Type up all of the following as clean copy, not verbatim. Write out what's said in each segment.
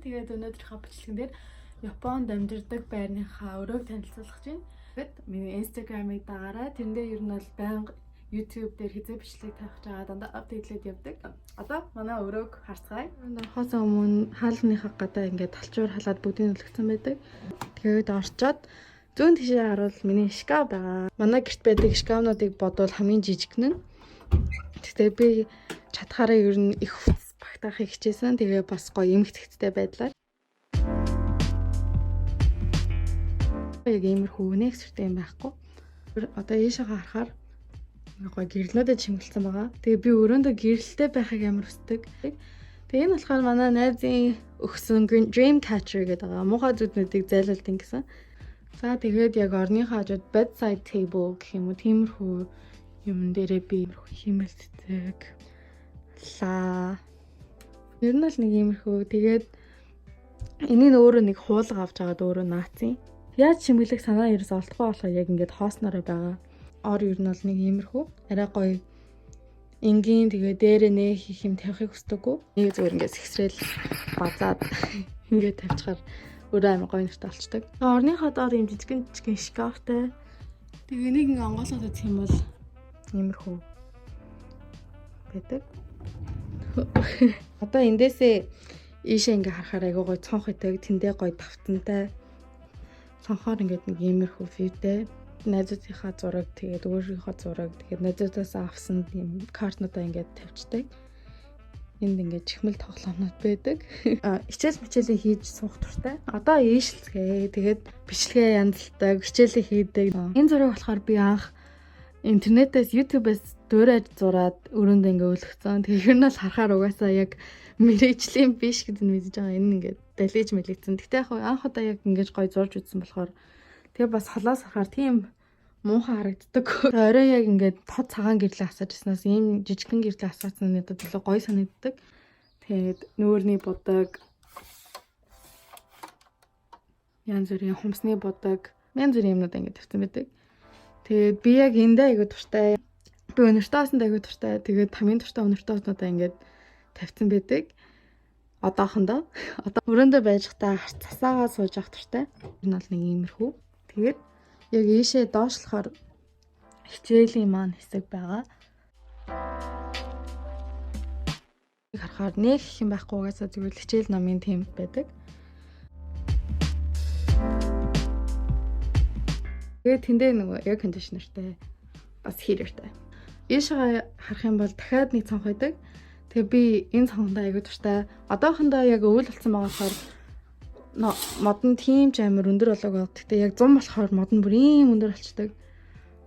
Тэгээд өнөөдрийнхөө бичлэгэн дээр Японд амьдардаг байрныхаа өрөөг танилцуулах чинь. Тэгэд миний Instagram-ыг дагаарай. Тэрэн дээр ер нь бол байнга YouTube дээр хэзээ бичлэг тавих байгаа, дандаа update лээд явдаг. Одоо манай өрөөг харцгаая. Орохоос өмнө хаалганыхаа гадаа ингээд талчуур халаад бүгдийг өлгцэн байдаг. Тэгээд орчоод зүүн тишээ харуул миний шкаф байгаа. Манай гэрт байдаг шкафнуудыг бодвол хамгийн жижигхэн нь. Гэхдээ би чадхаараа ер нь их хувцас багтаахыг хичээсэн. Тэгээ бас гоё эмгэгтэй байдлаар. Яг иймэрхүү нэг сүртэй юм байхгүй. Одоо ийшээгээ харахаар гоё гэрлүүдэд чимгэлсэн байгаа. Тэгээ би өрөөндөө гэрэлтэй байхыг амар хүсдэг. Тэгээ энэ болохоор манай найзын өгсөн Dream Catcher гэдэг байгаа. Муухай зүднүүдийг зайлуулдаг гэсэн. За, тэгээд яг орныхоо хажууд bedside table гэх юм уу, тиймэрхүү юм дээрээ би хиймэл цэцэг лаа. Ер нь л нэг иймэрхүү. Тэгээд энийг өөрөө нэг хуулга авч агаад өөрөө наацын. Яаж чимэглэх санаа ерөөс олдохгүй болохоор яг ингээд хооснороо байгаа. Ор ер нь бол нэг иймэрхүү. Арай гоё энгийн, тэгээ дээрээ нэ хийх юм тавихыг хүсдэггүй. Нэг зүгээр ингээд сэгсрээл базаад ингээд тавьчихаар өөрөө амар гоё нэртэй болчдөг. Орныхоо доор юм жижигэн жижигэн шкафтай. Тэгээ энийг ингээ онгойлгоод үзэх юм бол иймэрхүү байдаг. Одоо эндээсээ ийшээ ингээ харахаар айгуу гоё цонх идэг. Тэндээ гоё тавтантай. Цонхоор ингээд нэг иймэрхүү view тэй. Найзуудынхаа зураг, тэгээд өөрийнхөө зураг, тэгээд найзуудаас авсан тийм картнуудаа ингээд тавьчихдаг. Энд ингээд чихмэл тоглоомнууд байдаг. Хичээл мичээлээ хийж суух дуртай. Одоо ийшэлцгээе. Тэгээд бичлэгээ янзалдаг, хичээлээ хийдэг. Энэ зураг болохоор би анх интернетээс, YouTube-ээс дуурайж зураад өрөөндөө ингээ өлгцэн. Тэгээ ер нь бол харахаар угаасаа яг мэрэгжлийн биш гэдэг нь мэдэж байгаа. Энэ ингээд далиж мэлэгдсэн. Гэтэ яг анх удаа яг ингэж гоё зурж үзсэн болохоор тэгээ бас холоос харахаар тийм муухай харагддаг. Орой яг ингээд тод цагаан гэрлээ асааж ирснээс ийм жижигхэн гэрлээ асаасан нь надад илүү гоё санагддаг. Тэгээд нүүрний будаг, янз бүрийн хумсны будаг, янз бүрийн юмнууд ингээд тавьсан байдаг. Тэгээд би яг эндээ айгуу дуртай. Би өнөртөө осонд айгуу дуртай. Тэгээд хамгийн дуртай өнөртөө оснуудаа ингээд тавьсан байдаг. Одоохондоо. Одоо өрөөндөө байж байхдаа цасаагаа сууж явах дуртай. Энэ бол нэг иймэрхүү. Тэгээд яг ийшээ доошлохоор хичээлийн маань хэсэг байгаа. Харахаар нэг их юм байхгүй, угаасаа зүгээр л хичээл номын тем байдаг. Тэгээд тэндээ нөгөө air conditioner-тай, бас heater-тай. Ийшээ харах юм бол дахиад нэг цонх байдаг. Тэгээ би энэ цонхондоо айгуу дуртай. Одоохондоо яг өвөл болсон байгаа болохоор мод нь тийм ч амар өндөр болоог. Гэтэ яг 100 болохоор мод нь бүр ийм өндөр болчдөг.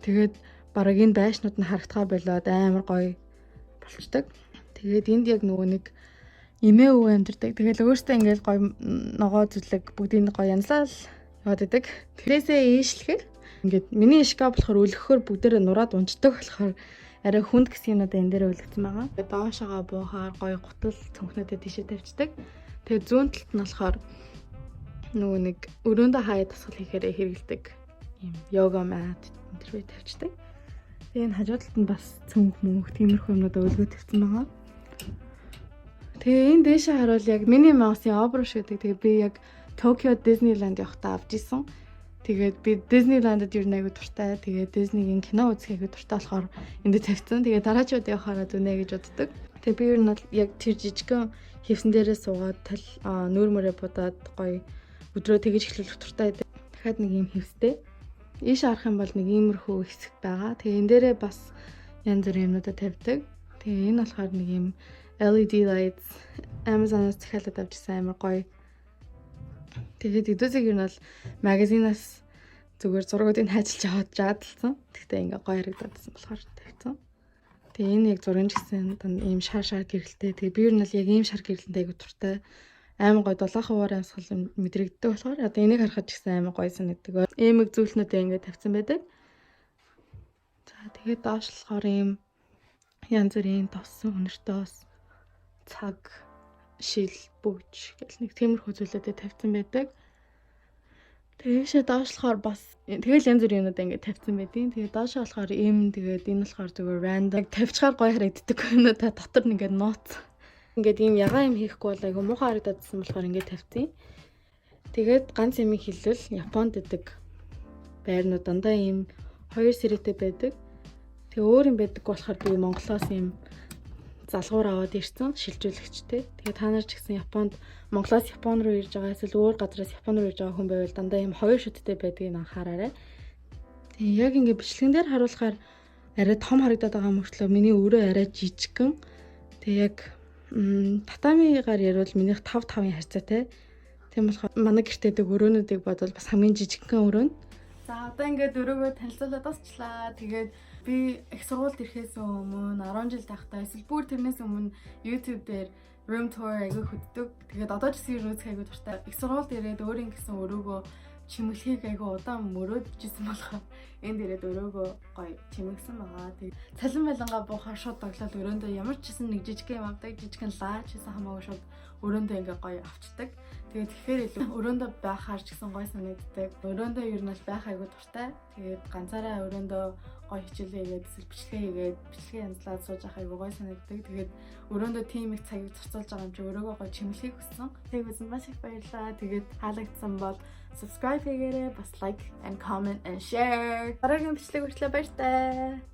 Тэгээд бараг энэ байшнууд нь харагдахаа болоод амар гоё болчдөг. Тэгээд энд яг нөгөө нэг эмээ өвөө амьдардаг. Тэгэл өөртөө ингээл гоё ногоо зүлэг бүгдийг гоё янзлал яваад идэг. Тэрээсээ ийшлэхээр ингээд миний шкаф болохоор өлгөхөөр бүгдээрээ нураад унцдаг болохоор арай хүнд гэсэн юмнуудаа энэ дээр өлгцэн байгаа. Тэгээд доошоогоо буухаар гоё гутал цонхнуудаа тийшээ тавьчихдаг. Тэгээд зүүн талд нь болохоор нөгөө нэг өрөөндөө хаяа тасгал хийхээр хэрэгэлдэг юм yoga mat энэ төр бий тавьчихдаг. Тэгээ энэ хажуу талд нь бас цүнх мөнх тиймэрхүү юмнуудаа өлгөө тавьсан байгаа. Тэгээ энэ дээшээ харуул яг Minnie Mouse-ийн обруш гэдэг. Тэгээ би яг Tokyo Disneyland явахдаа авч исэн. Тэгээд би Disneyland-д ер нь айгу дуртай. Тэгээд Disney-гийн кино үзэх айгу дуртай болохоор энд тавьсан. Тэгээд дараачууд явахаараа дүнэ гэж боддог. Тэгээд би ер нь бол яг тэр жижигхэн хевсэн дээрээ суугаад тал нүүр мөрөө будаад гоё өдрөө тэгэж эхлүүлэх дуртай байдаг. Дахиад нэг юм хевстэй. Ийш харах юм бол нэг иймэрхүү хэсэг байгаа. Тэгээ энэ дээрээ бас янз бүрийн юмнуудаа тавьдаг. Тэгээ энэ болохоор нэг юм LED lights, Amazon-аас захиалаад авч ирсэн, амар гоё. Тэгээд эдүүсийг ер нь бол магазинаас зүгээр зургуудыг хайчилж аваад жаадалсан. Тэгтээ ингээ гоё харагдаадсан болохоор тавьсан. Тэгээ энэ яг зургийн ч гэсэн ийм шар шар гэрэлтэй. Тэгээ би ер нь бол яг ийм шар гэрэлтэнтэй айгу дуртай. Амар гоё дулаахан уур амьсгал мэдрэгддэг болохоор одоо энийг харахад ч гэсэн амар гоё санагддаг. Эмэг зүйлнүүдээ ингээ тавьсан байдаг. За, тэгээд доош болохоор ийм янз бүрийн тос, өнөртөөс, цаг, шил, бөгж гэл нэг тиймэрхүү зүйлүүдэд тавьсан байдаг. Тэгээшээ доошлохоор бас тэгэл янз бүрийн юмнууд ингээд тавьсан байдیں۔ Тэгээ доошоо болохоор им, тэгээд энэ болохоор зүгээр random тавьчихаар гоё харагддаг юмнуудаа дотор нь ингээд нууц. Ингээд ийм ягаан юм хийхгүй бол айгүй муухай харагдаадсан болохоор ингээд тавьсан. Тэгээд ганц юм хэлвэл Японд идэг байрнууд дандаа ийм хоёр сэрээтэй байдаг. Тэгээ өөр юм байдаг болохоор би Монголоос ийм залгуур аваад ирсэн, шилжүүлэгчтэй. Тэгээ та нар ч гэсэн Японд, Монголоос Япон руу ирж байгаа эсвэл өөр газараас Япон руу ирж байгаа хүн байвал дандаа ийм хоёр шүдтэй байдгийг анхаараарай. Тэгээ яг ингээ бичлэгэн дээр харуулахаар арай том харагдаад байгаа мөртлөө миний өрөө арай жижигхэн. Тэгээ яг татамигаар ярил минийх 5 5-ын харьцаатай. Тийм болохоор манай гэртээ дэг өрөөнүүдийг бодвол бас хамгийн жижигхэн өрөө нь. За, одоо ингээд өрөөгөө танилцуулаад дуусчлаа. Тэгээд би их сургуульд ирэхээс өмнө 10 жил байхдаа эсвэл бүр тэрнээс өмнө YouTube дээр room tour айгүй хөддөг. Тэгээд одоо ч гэсэн ер нь үзэх айгүй дуртай. Их сургуульд ирээд өөрийн гэсэн өрөөгөө чимэглэхийг айгүй удаан мөрөөдөжсэн болохоор энд ирээд өрөөгөө гоё чимэгсэн байгаа. Тэгээд цалин балангаа буухаар шууд доглол өрөөндөө ямар ч гэсэн нэг жижигхэн юм авдаг, жижигхэн лаач гэсэн хамаагүй шууд өрөөндөө ингээ гоё авчдаг. Тэгээд тэгэхээр илүү өрөөндөө байхаар ч гэсэн гоё санагддаг. Өрөөндөө ер нь бол байх айгүй дуртай. Тэгээд ганцаараа өрөөндөө гоё хичээлээ хийгээд эсвэл бичлэгээ хийгээд, бичлэгээ янзлаад сууж явах айгүй гоё санагддаг. Тэгээд өрөөндөө тийм их цагийг зарцуулж байгаа юм чи өрөөгөө гоё чимэглэхийг хүссэн. Тэгээд үзэн маш их баярлалаа. Тэгээд таалагдсан бол subscribe хийгээрэй. Бас like and comment and share. Дараагийн бичлэг хүртэл баяртай.